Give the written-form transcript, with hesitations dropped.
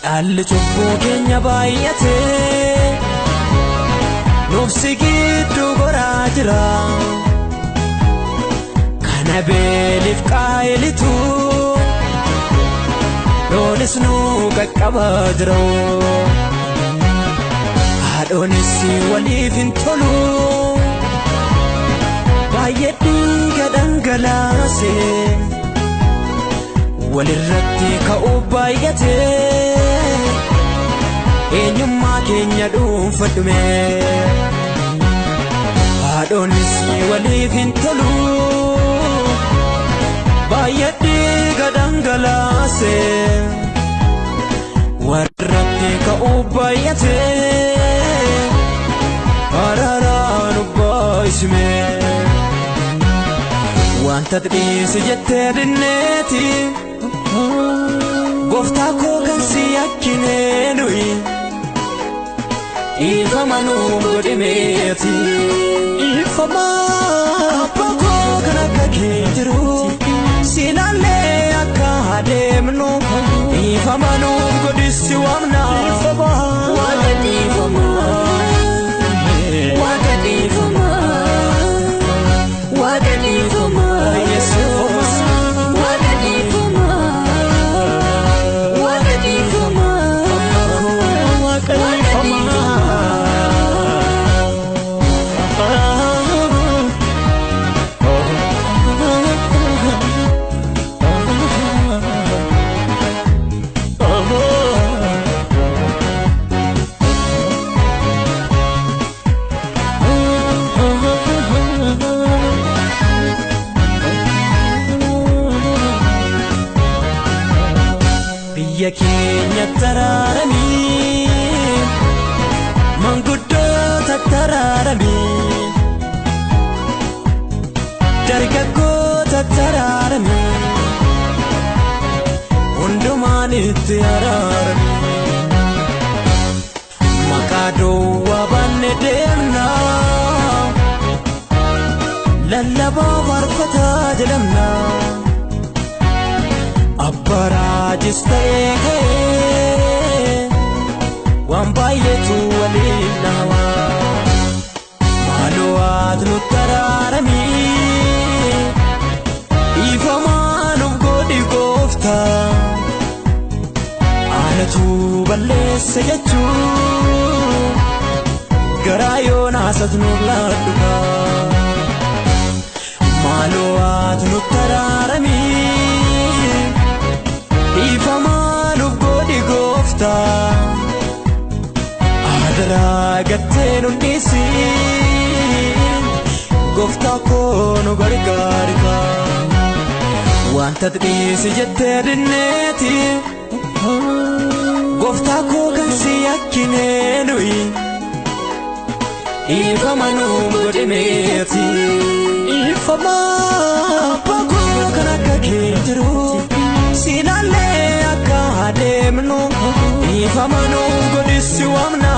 Dhalli cubbuu keenya baay'atee nuufsi gidduu goraa jira. Kana beeliif qaayilitu loonis nu qaqqabaa jira. Haadhonis waliif hin tolu baay'ee dhiiga dhangalaasee walirratti ka'uu baay'atee. Eenyummaa keenya dhuunfadhume haadhonis waliif hin tolu baay'ee dhiiga dhangalaase warratti ka'uu baay'ate araaraan baay'isme wanta dhiisi jettee dinneeti gooftaa koo kan si yakkinee nuyi. Ifama nu godhimeeti ifama abbaa koo kan akka kee jiru silaallee akka adeemnu ifama nu godhisi waamna Waaqa dhiifamaa Waaqa dhiifamaa Waaqa dhiifamaa Yesuus Waaqa dhiifamaa Waaqa dhiifamaa Waaqa dhiifamaa. Biyya keenya taraaramii manguddoota taraaramii dargaggoota taraaramii hundumaan Tuffataa jedhamna. Abbaraajis ta'ee ka'ee waan baay'eetu waliin dhawa. Maaloo ati nutti araaramii, dhiifamaa nuuf godhi gooftaa. Anatu balleesse jechuun garaa yoonaasas nuuf laadhuka. Maaloo ati nutti araaramii, dhiifamaa nuuf godhi gooftaa. Adaraa gattee nu dhiisiin, gooftaa koo nu gargaarika. Wanta dhiisi jettee dinneeti, gooftaa koo kan si yakkinee nuyi. Dhiifama nuuf godhi meeti. Dhiifama abbaa koo kan akka kee jiru. Silaallee akka adeemnu dhiifama nuuf godhi si waamna.